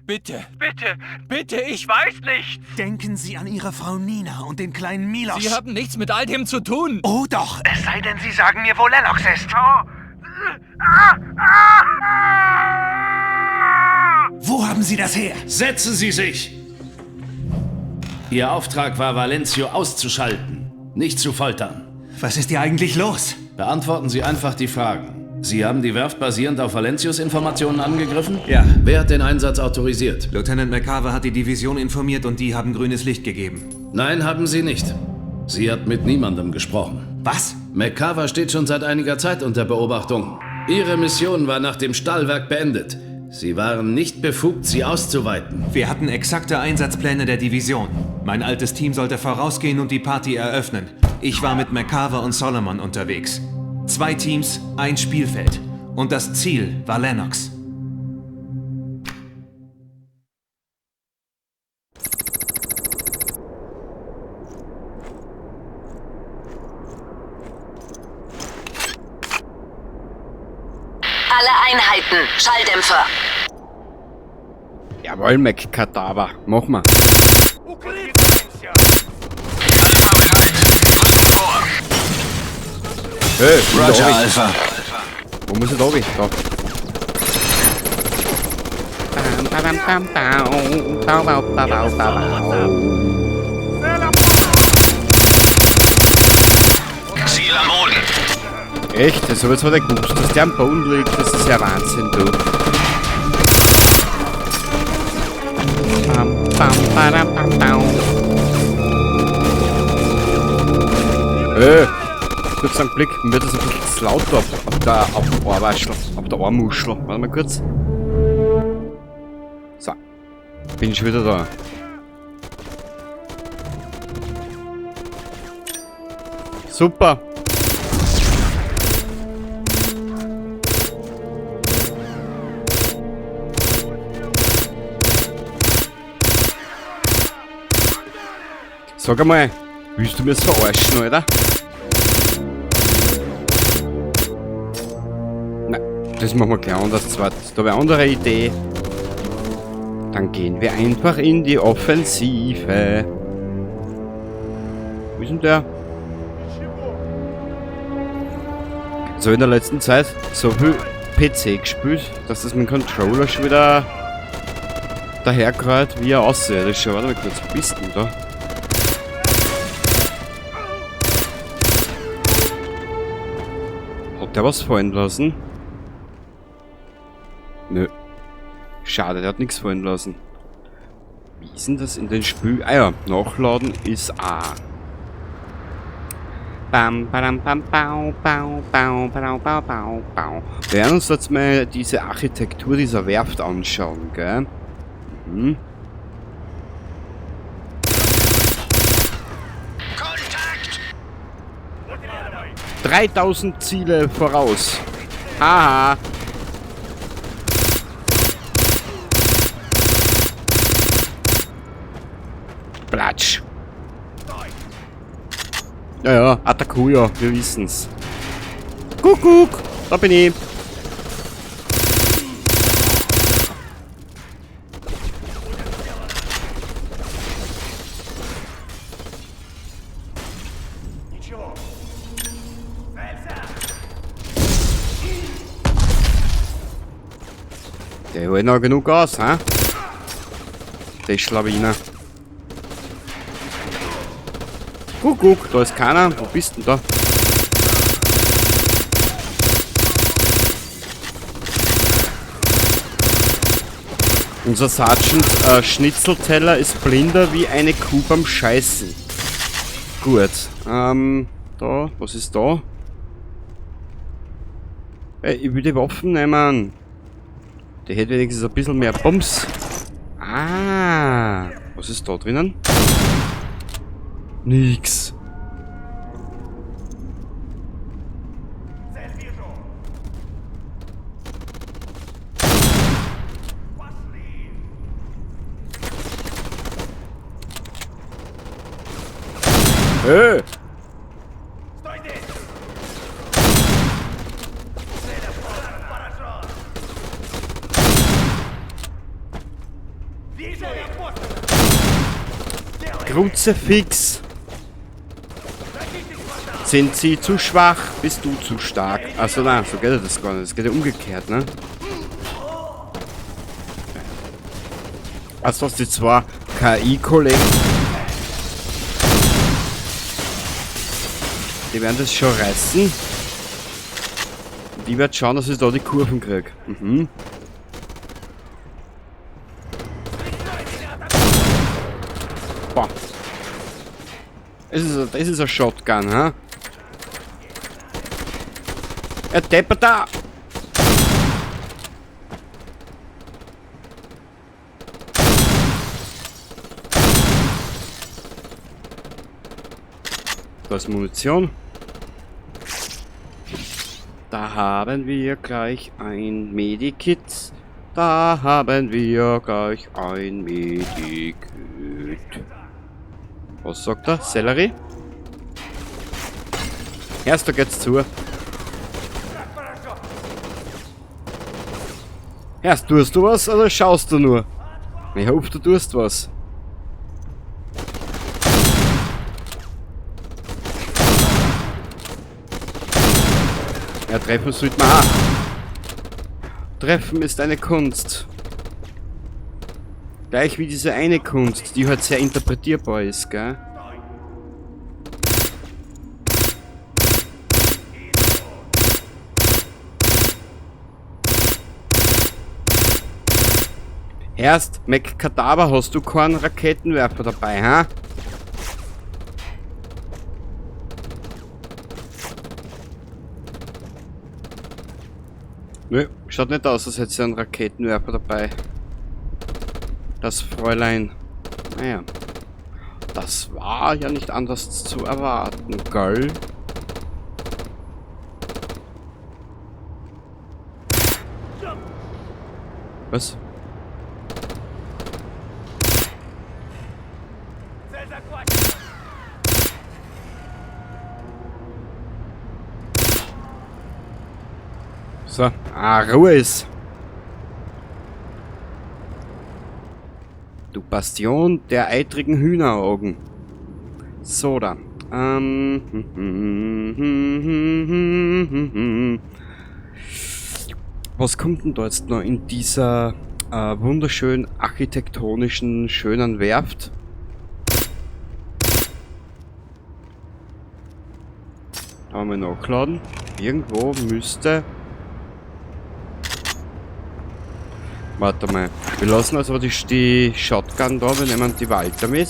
Bitte, bitte, bitte, ich weiß nichts. Denken Sie an Ihre Frau Nina und den kleinen Miloš. Sie haben nichts mit all dem zu tun. Oh doch, es sei denn, Sie sagen mir, wo Lennox ist. Wo haben Sie das her? Setzen Sie sich! Ihr Auftrag war, Valencio auszuschalten, nicht zu foltern. Was ist hier eigentlich los? Beantworten Sie einfach die Fragen. Sie haben die Werft basierend auf Valencios Informationen angegriffen? Ja. Wer hat den Einsatz autorisiert? Lieutenant McCarver hat die Division informiert und die haben grünes Licht gegeben. Nein, haben sie nicht. Sie hat mit niemandem gesprochen. Was? McCarver steht schon seit einiger Zeit unter Beobachtung. Ihre Mission war nach dem Stahlwerk beendet. Sie waren nicht befugt, sie auszuweiten. Wir hatten exakte Einsatzpläne der Division. Mein altes Team sollte vorausgehen und die Party eröffnen. Ich war mit McCarver und Solomon unterwegs. 2 Teams, ein Spielfeld. Und das Ziel war Lennox. Alle Einheiten, Schalldämpfer. Jawohl, McKadaver, mach mal. Hey, Roger, Alpha. Wo muss ich da hin? Da. Bam, bam, bam, bam, bam, bam, bam, bam, bam. Ziel am Boden. Echt? Das habe ich jetzt nicht gewusst, dass der am Boden liegt. Das ist ja Wahnsinn, du. Bam, bam, bam, bam, bam. Hey. Kurz einen Blick, mir wird das ein bisschen zu laut da auf dem Ohrwaschel, auf der Ohrmuschel. Warte mal kurz. So. Bin ich wieder da. Super. Sag einmal, willst du mir's verarschen, Alter? Nein, das machen wir gleich anders. Zwar, da habe ich eine andere Idee. Dann gehen wir einfach in die Offensive. Wo ist denn der? So, in der letzten Zeit so viel PC gespielt, dass das mit dem Controller schon wieder dahergerät, wie er aussieht. Das ist schon, warte mal kurz, wo bist du denn da? Hat der was fallen lassen? Nö. Schade, der hat nichts fallen lassen. Wie ist denn das in den Spiel? Ah ja, nachladen ist A. Bam, badam, bam, bau, bau, bau, bau, bau, bau, bau. Wir werden uns jetzt mal diese Architektur dieser Werft anschauen, gell? Mhm. Kontakt! 3000 Ziele voraus. Haha. Platsch. Ja, ja, Atakuya, wir wissen's. Kuckuck, da bin ich. Der holt noch genug aus, hä? Die Schlawiner. Kuckuck, da ist keiner. Wo bist denn da? Unser Sergeant Schnitzelteller ist blinder wie eine Kuh beim Scheißen. Gut. Da, was ist da? Ey, ich will die Waffen nehmen. Die hätte wenigstens ein bisschen mehr Bums. Ah, was ist da drinnen? Nix. Hey! Kruzifix. Sind sie zu schwach, bist du zu stark. Achso, nein, so geht ja das gar nicht. Das geht ja umgekehrt, ne? Also, was die zwei KI-Kollegen. Die werden das schon reißen. Und ich werde schauen, dass ich da die Kurven krieg. Mhm. Boah. Das ist ein Shotgun, hä? Er deppert da! Da ist Munition. Da haben wir gleich ein Medikit. Da haben wir gleich ein Medikit. Was sagt er? Sellerie? Erst da geht's zu. Erst tust du was oder schaust du nur? Ich hoffe, du tust was. Ja, treffen sollte man auch. Treffen ist eine Kunst. Gleich wie diese eine Kunst, die halt sehr interpretierbar ist, gell? Erst, McKadaver, hast du keinen Raketenwerfer dabei, ha? Nö, schaut nicht aus, als hätte sie einen Raketenwerfer dabei. Das Fräulein. Naja. Das war ja nicht anders zu erwarten, gell? Was? So, Ruhe ist. Du Bastion der eitrigen Hühneraugen. So, da. Was kommt denn da jetzt noch in dieser wunderschön architektonischen, schönen Werft? Da haben wir nachgeladen. Irgendwo müsste... Warte mal. Wir lassen also die Shotgun da, wir nehmen die Walter mit.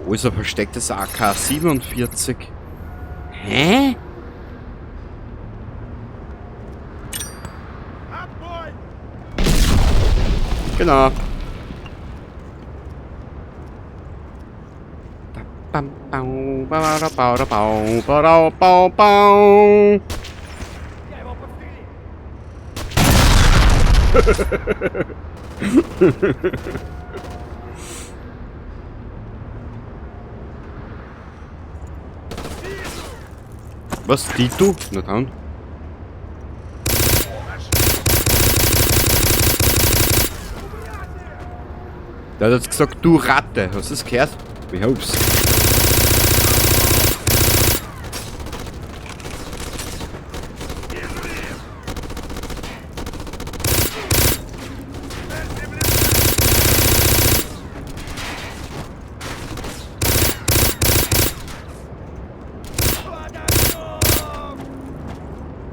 Wo ist ein verstecktes AK-47? Hä? Genau. Was, Tito? Na dann. Der hat jetzt gesagt, du Ratte. Hast du das gehört? Ich hab's.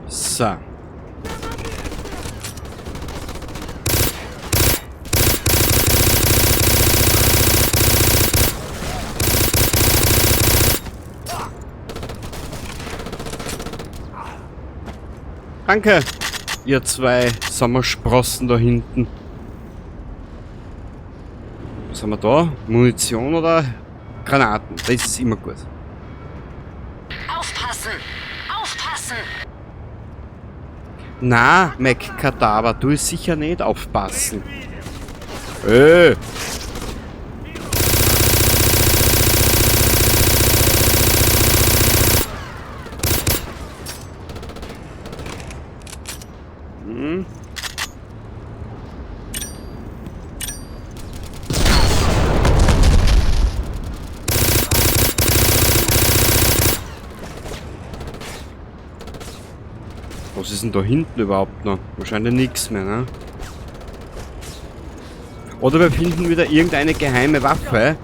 So. Danke, ihr zwei Sommersprossen da hinten. Was haben wir da? Munition oder Granaten? Das ist immer gut. Aufpassen! Aufpassen! Na, McKadaver, du ist sicher nicht aufpassen. Hm. Was ist denn da hinten überhaupt noch? Wahrscheinlich nichts mehr, ne? Oder wir finden wieder irgendeine geheime Waffe.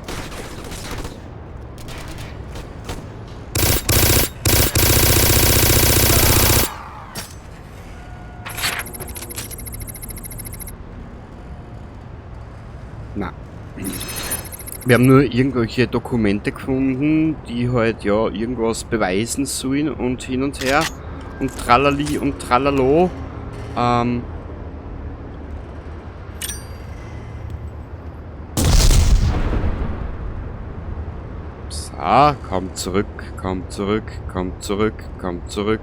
Na. Wir haben nur irgendwelche Dokumente gefunden, die halt ja irgendwas beweisen sollen und hin und her. Und tralali und tralalo. So, komm zurück, komm zurück, komm zurück, komm zurück,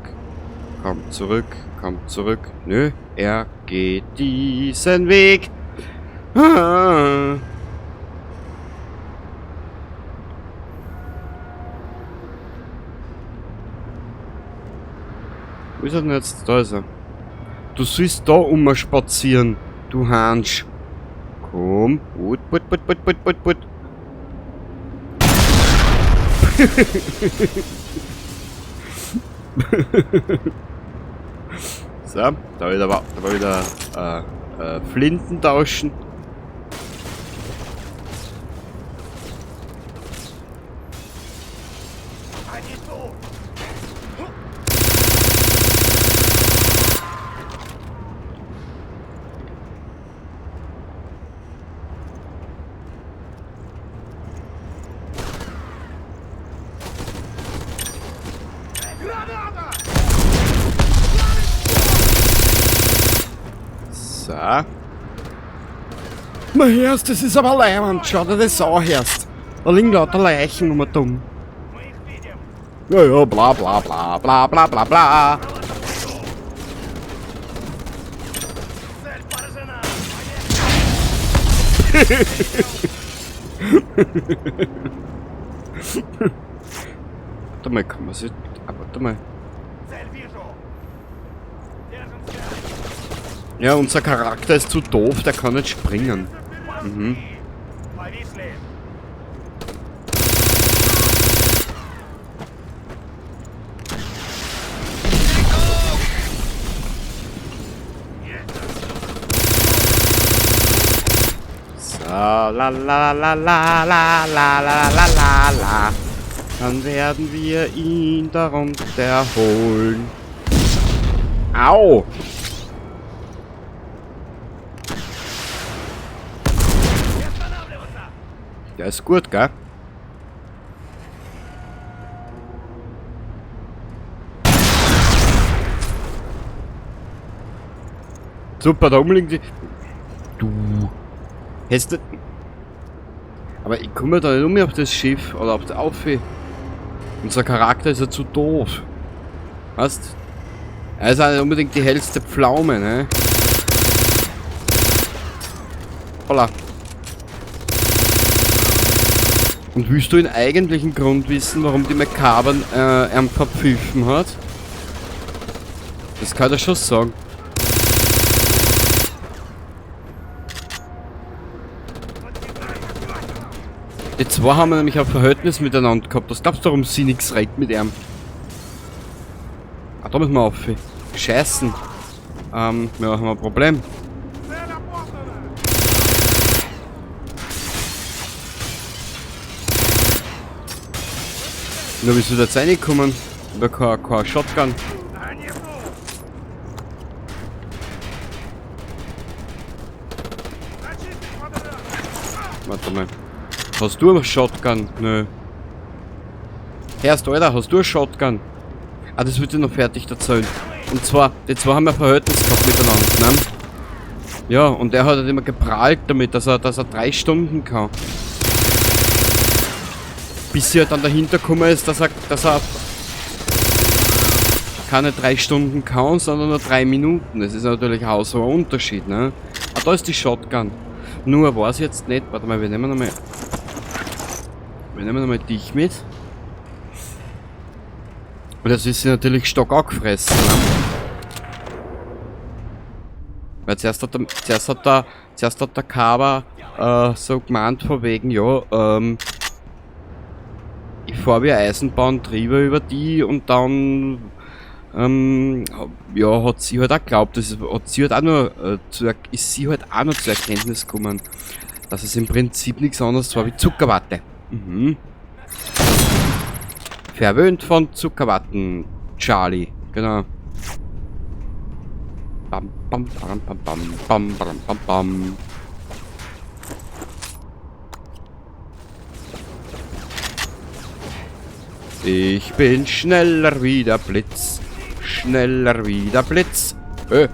komm zurück, komm zurück. Nö, er geht diesen Weg. Ah. Wo ist er denn jetzt? Da ist er. Du sollst da umspazieren, du Hansch. Komm. Put, put, put, put, put, put, put. So, da wieder Flinten tauschen. So. Na hörst, das ist aber leibend. Schau dir das an, hörst. Da liegen lauter Leichen um und um. Ja, ja, bla bla bla bla bla bla bla. Warte mal, kann man sich... Ah, warte mal. Ja, unser Charakter ist zu doof, der kann nicht springen. Mhm. So, la la la la la la la la la la. Dann werden wir ihn darunter holen. Au! Der ist gut, gell? Super, da oben liegen die... Du... Hättest du... Aber ich komme da nicht um auf das Schiff oder auf die Aufi. Unser Charakter ist ja zu doof. Weißt? Er ist auch nicht unbedingt die hellste Pflaume, ne? Holla. Und willst du den eigentlichen Grund wissen, warum die McCarver ihn verpfiffen hat? Das kann ich schon sagen. Die zwei haben nämlich ein Verhältnis miteinander gehabt. Das glaubst du, warum sie nichts redet mit ihm? Ah, da müssen wir auf. Scheißen. Ja, haben wir ein Problem. Nur bist du da jetzt reingekommen? Über kein Shotgun. Warte mal. Hast du eine Shotgun? Nö. Herrst, Alter, hast du eine Shotgun? Ah, das wird ich noch fertig erzählen. Und zwar, die zwei haben ja Verhältnis gehabt miteinander, ne? Ja, und er hat halt immer geprahlt damit, dass er 3 Stunden kann. Bis sie halt dann dahinter gekommen ist, dass er keine 3 Stunden kann, sondern nur 3 Minuten. Das ist natürlich ein haushoher Unterschied, ne? Ah, da ist die Shotgun. Nur weiß ich jetzt nicht. Warte mal, wir nehmen nochmal. Wir nehmen nochmal dich mit. Und das ist sie natürlich stock angefressen, ne? Weil zuerst hat der Carver so gemeint von wegen, ja, ich fahr wie Eisenbahn drüber über die und dann Ja, hat sie halt auch geglaubt, das hat sie halt auch nur, ist sie halt auch noch zur Erkenntnis gekommen, dass es im Prinzip nichts anderes war wie Zuckerwatte. Mhm. Verwöhnt von Zuckerwatten, Charlie. Genau. Bam, bam, bam, bam, bam, bam, bam, bam, bam. Ich bin schneller wie der Blitz. Schneller wie der Blitz. Ja.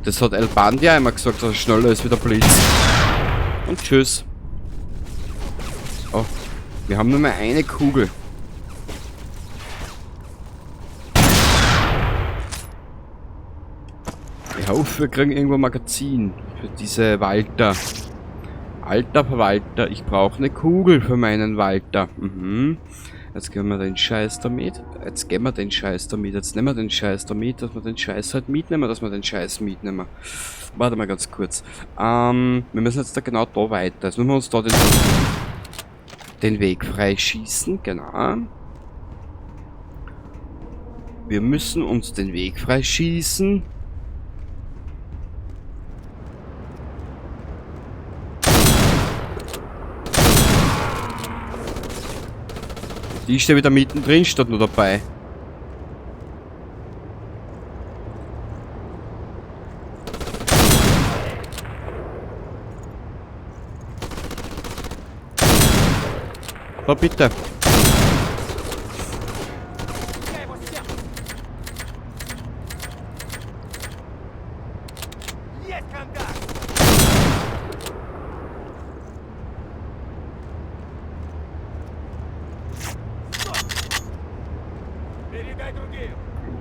Das hat El Bandi ja immer gesagt, dass er schneller ist wie der Blitz. Und tschüss. Oh, wir haben nur mehr eine Kugel. Ich hoffe, wir kriegen irgendwo ein Magazin für diese Walter. Alter Verwalter, ich brauche eine Kugel für meinen Walter. Mhm. Jetzt geben wir den Scheiß damit. Jetzt geben wir den Scheiß damit. Jetzt nehmen wir den Scheiß damit, dass wir den Scheiß halt mitnehmen, dass wir den Scheiß mitnehmen. Warte mal ganz kurz. Wir müssen jetzt da genau da weiter. Jetzt müssen wir uns da den Weg freischießen. Genau. Wir müssen uns den Weg freischießen. Die ist ja wieder mittendrin, statt nur dabei. So, bitte.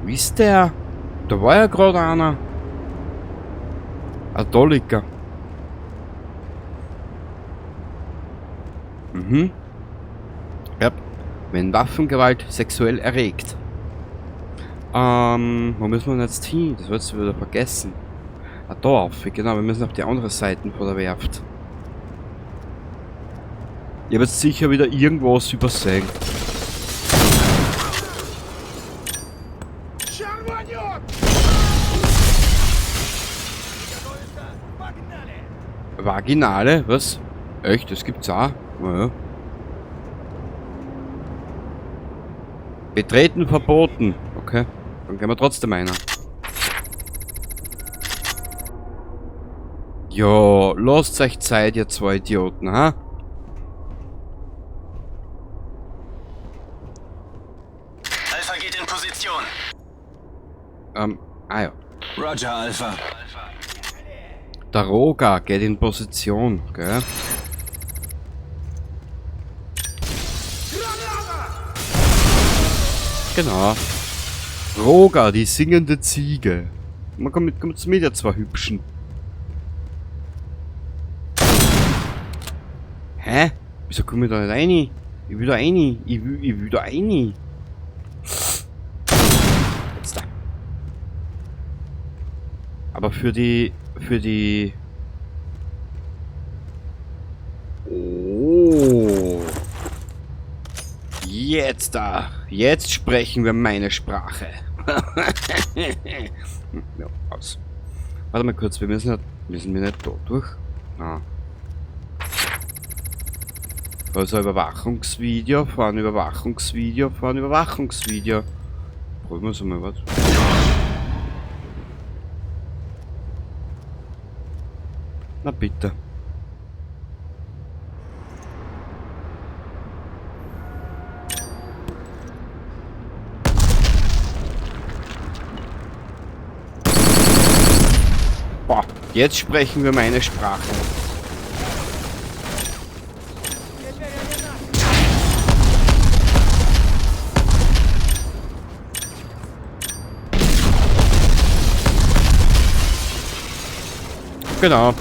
Wo ist der? Da war ja gerade einer. Ein Doliker. Mhm. Ja. Wenn Waffengewalt sexuell erregt. Wo müssen wir denn jetzt hin? Das wird jetzt wieder vergessen. Ah, da auf. Genau, wir müssen auf die andere Seite von der Werft. Ich hab jetzt sicher wieder irgendwas übersehen. Vaginale? Was? Echt? Das gibt's auch? Naja. Betreten verboten. Okay. Dann gehen wir trotzdem einer. Jo, lasst euch Zeit, ihr zwei Idioten, ha? Alpha geht in Position. Ah ja. Roger, Alpha. Der Roger geht in Position, gell? Genau. Roger, die singende Ziege. Man kommt mit, ihr zwei Hübschen. Hä? Wieso komme ich da nicht rein? Ich will da rein. Ich will da rein. Jetzt da. Aber für die... Oh. Jetzt da. Jetzt sprechen wir meine Sprache. Ja, aus. Warte mal kurz, wir müssen nicht, müssen wir nicht da durch? Na. Also Überwachungsvideo, fahren Überwachungsvideo, fahren Überwachungsvideo. Probieren wir es mal, was? Na bitte. Boah, jetzt sprechen wir meine Sprache. Genau.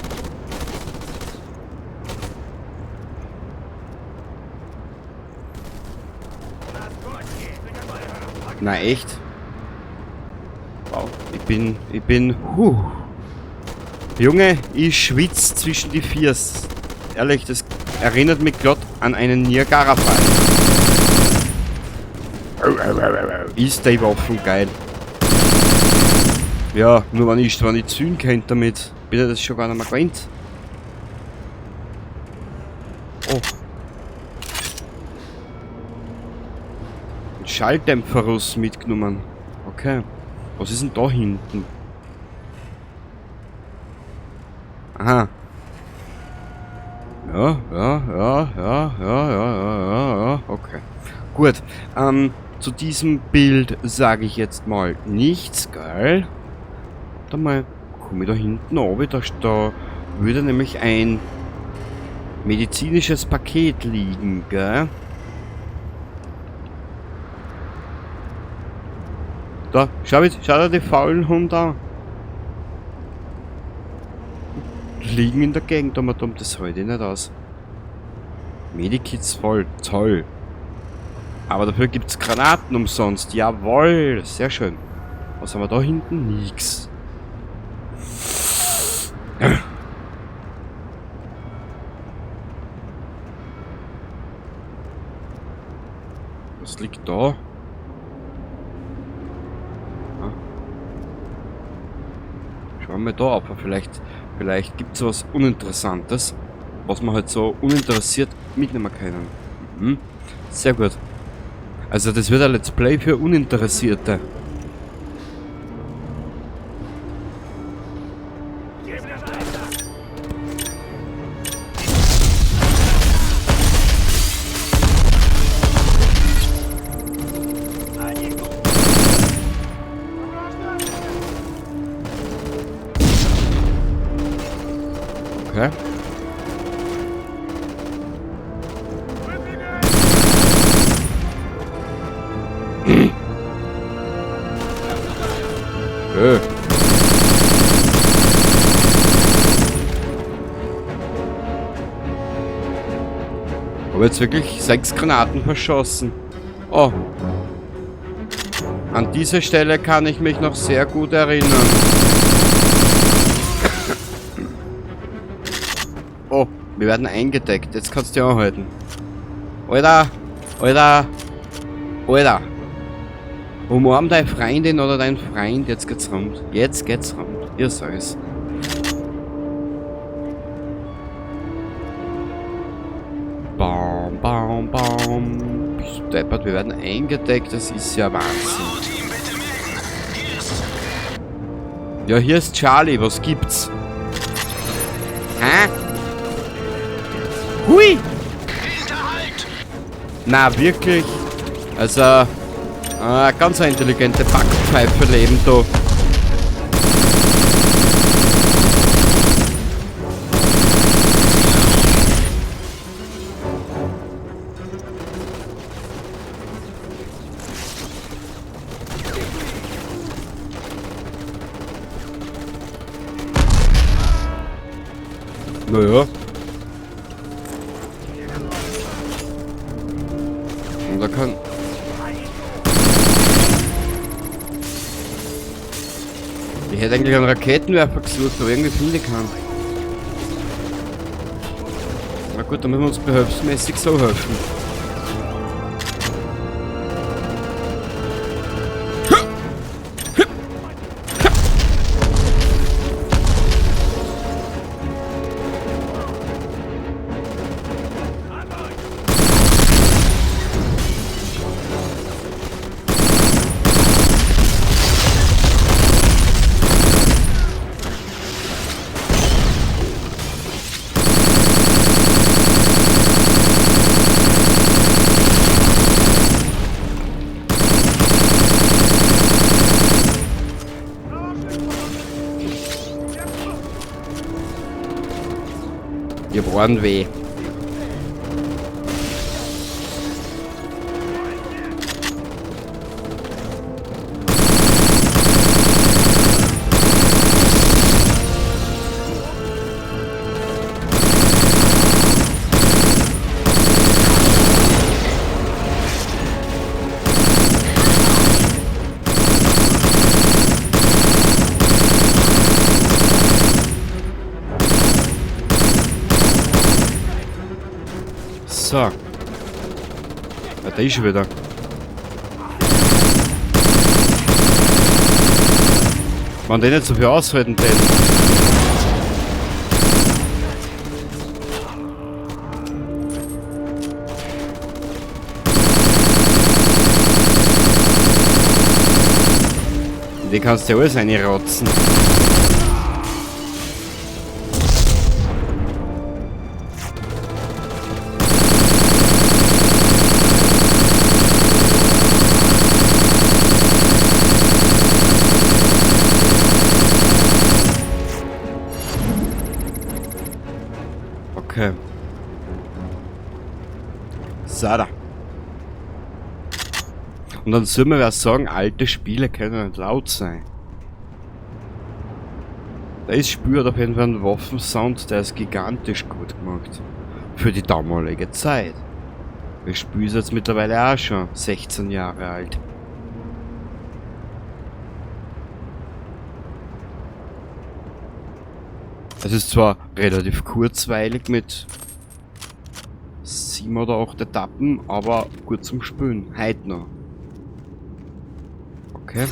Na echt? Wow, ich bin, huh. Junge, ich schwitz zwischen die Viers. Ehrlich, das erinnert mich glatt an einen Niagara-Fall. Ist die Waffen geil. Ja, nur wenn ich zielen könnte damit. Bin ich das schon gar nicht mehr gewöhnt. Oh. Ein Schalldämpferruss mitgenommen. Okay. Was ist denn da hinten? Aha. Ja, okay. Gut. Zu diesem Bild sage ich jetzt mal nichts, geil. Warte mal, komme ich da hinten runter? Da würde nämlich ein medizinisches Paket liegen, gell? Da, schau dir die faulen Hunde an. Liegen in der Gegend, aber das halte ich nicht aus. Medikits voll, toll. Aber dafür gibt's Granaten umsonst. Jawohl, sehr schön. Was haben wir da hinten? Nix. Was liegt da? Ah. Schauen wir da ab. Vielleicht gibt's was Uninteressantes, was man halt so uninteressiert mitnehmen können. Mhm. Sehr gut. Also das wird ein Let's Play für Uninteressierte. Okay. Habe jetzt wirklich 6 Granaten verschossen. Oh. An dieser Stelle kann ich mich noch sehr gut erinnern. Oh, wir werden eingedeckt. Jetzt kannst du dich anhalten. Alter! Alter! Alter! Umarm deine Freundin oder deinen Freund. Jetzt geht's rund. Jetzt geht's rund. Ihr sag's. Baum, Baum, Baum. Bist du deppert? Wir werden eingedeckt. Das ist ja Wahnsinn. Ja, hier ist Charlie. Was gibt's? Hä? Hui! Na, wirklich? Also, ganz eine intelligente Backpfeife leben da. Naja. Und da kann... Ich hätte eigentlich einen Raketenwerfer gesucht, aber irgendwie finde ich keinen. Na gut, dann müssen wir uns behelfsmäßig so helfen. Ich hab Ohren weh. So. Ja, da ist schon wieder. Wenn die nicht so viel aushalten täten. Die kannst du ja alles reinrotzen. Okay. Sada. Und dann soll man ja sagen, alte Spiele können nicht laut sein. Das Spiel hat auf jeden Fall einen Waffensound, der ist gigantisch gut gemacht. Für die damalige Zeit. Das Spiel ist jetzt mittlerweile auch schon 16 Jahre alt. Es ist zwar relativ kurzweilig mit 7 oder 8 Etappen, aber gut zum Spielen. Heute noch. Okay.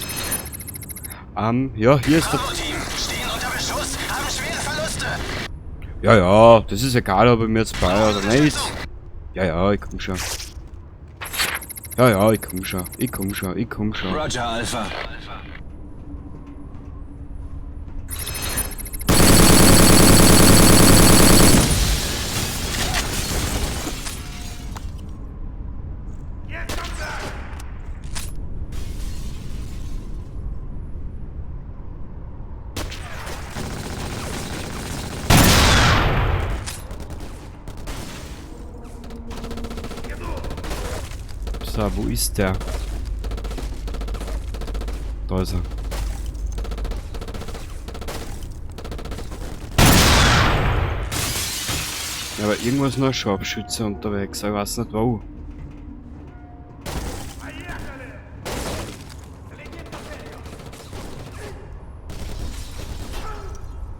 Ja, hier ist der... Ja, ja, das ist egal, ob ich mir jetzt bei oder nicht. Ja, ja, ich komm schon. Ja, ja, ich komm schon. Ich komm schon, ich komm schon. Roger, Alpha. So, wo ist der? Da ist er. Ja, aber irgendwo ist noch ein Scharfschütze unterwegs, ich weiß nicht wo.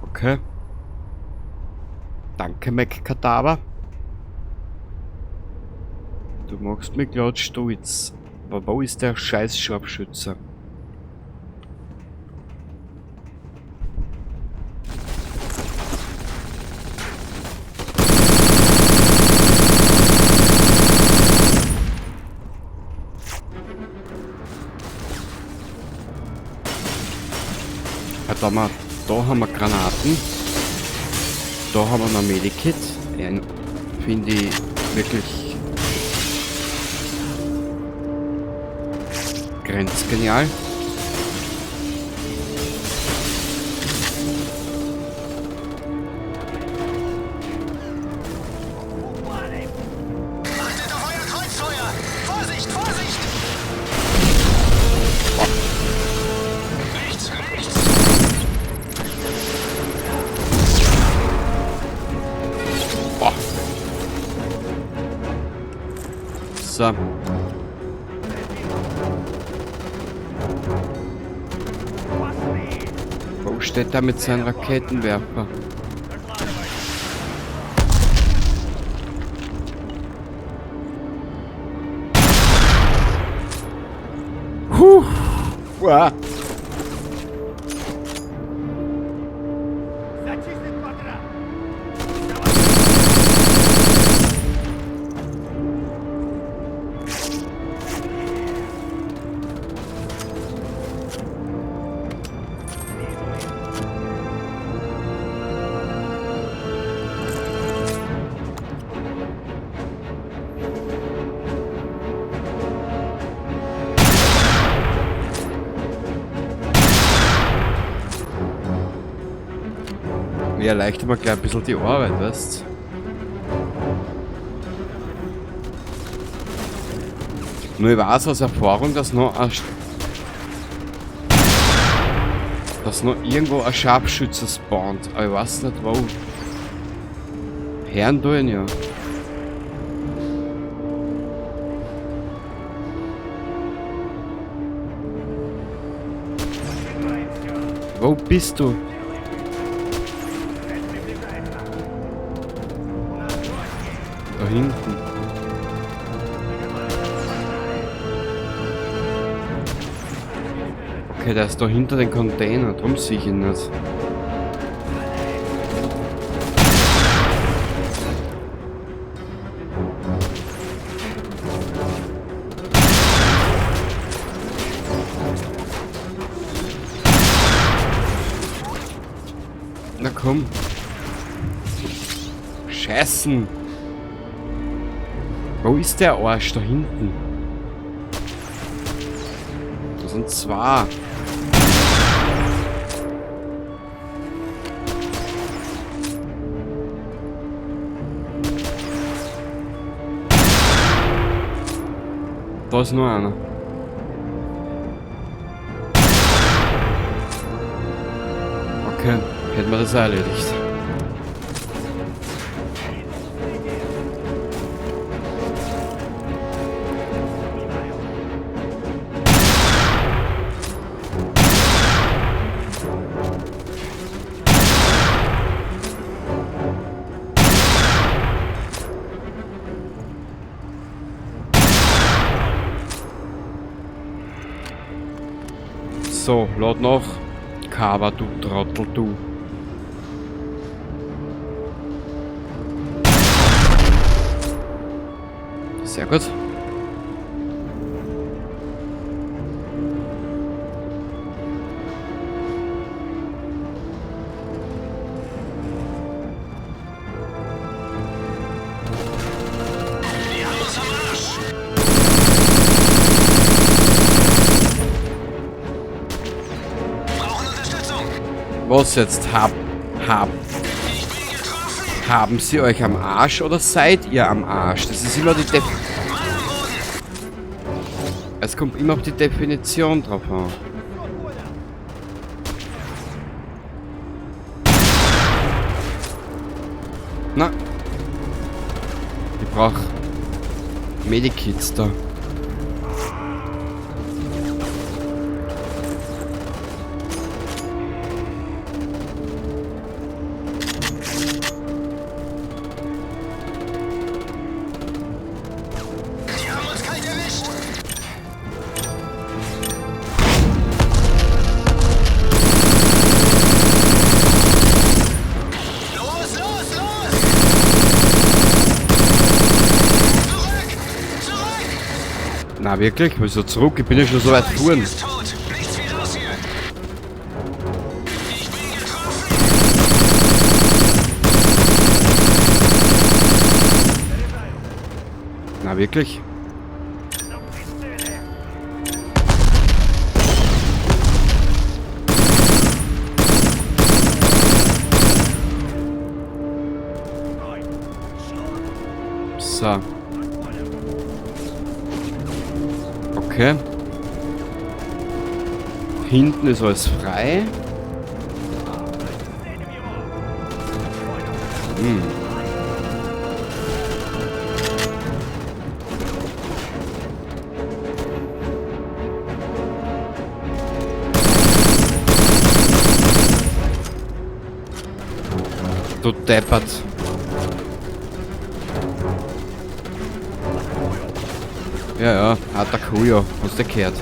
Okay. Danke, McKadaver. Du machst mich grad stolz. Aber wo ist der scheiß Scharfschütze? Ja, da haben wir Granaten. Da haben wir noch Medikit. Finde ich wirklich grenzgenial. Achtet auf euer Kreuzfeuer! Vorsicht, Vorsicht! Rechts, rechts! Boah. So. Wo steht er mit seinem Raketenwerfer? Huh. Uah. Ja, erleichtert mir gleich ein bisschen die Arbeit, weißt du? Nur ich weiß aus Erfahrung, dass noch irgendwo ein Scharfschütze spawnt, aber ich weiß nicht wo. Herren tun ja. Wo bist du? Da hinten. Okay, der ist da hinter den Container, drum sehe ich ihn nicht. Na komm. Scheißen. Wo ist der Arsch da hinten? Da sind zwei. Da ist nur einer. Okay, hätten wir das erledigt. So, lad noch. Carver, du Trottel, du. Sehr gut. Die haben uns am Arsch! Brauchen Unterstützung! Was jetzt? Haben sie euch am Arsch oder seid ihr am Arsch? Das ist immer die Es kommt immer auf die Definition drauf an. Na. Ich brauch Medikits da. Die haben uns kalt erwischt! Los, los, los! Zurück! Zurück! Na wirklich? Wieso zurück? Ich bin ja schon so weit gefahren. Ist tot! Nichts wie raus hier! Ich bin getroffen! Na wirklich? So. Okay. Hinten ist alles frei. Du deppert. Ja, ja, hat der Kujo, hast du gehört.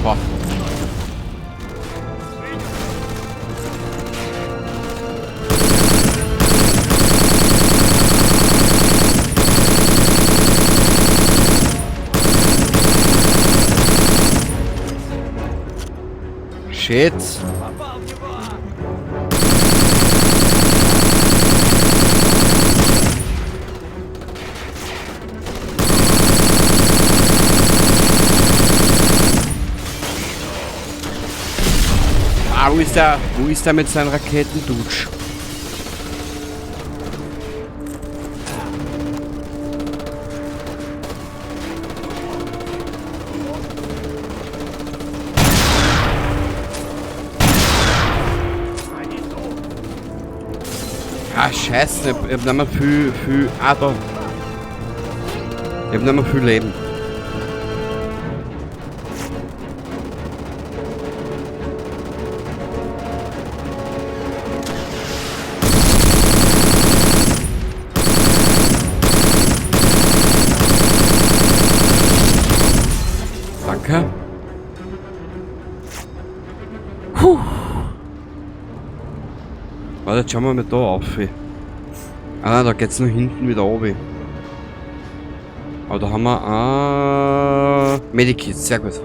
Boah. Shit. Ah, wo ist der? Wo ist der mit seinen Raketendutsch? Ah, Ah, scheiße, ich hab nicht mehr viel... Ah, da. Ich hab nicht mehr viel Leben. Danke. Puh. Warte, jetzt schauen wir mal da auf. Ah, da geht's nur hinten wieder runter. Aber da haben wir Medikit, sehr gut.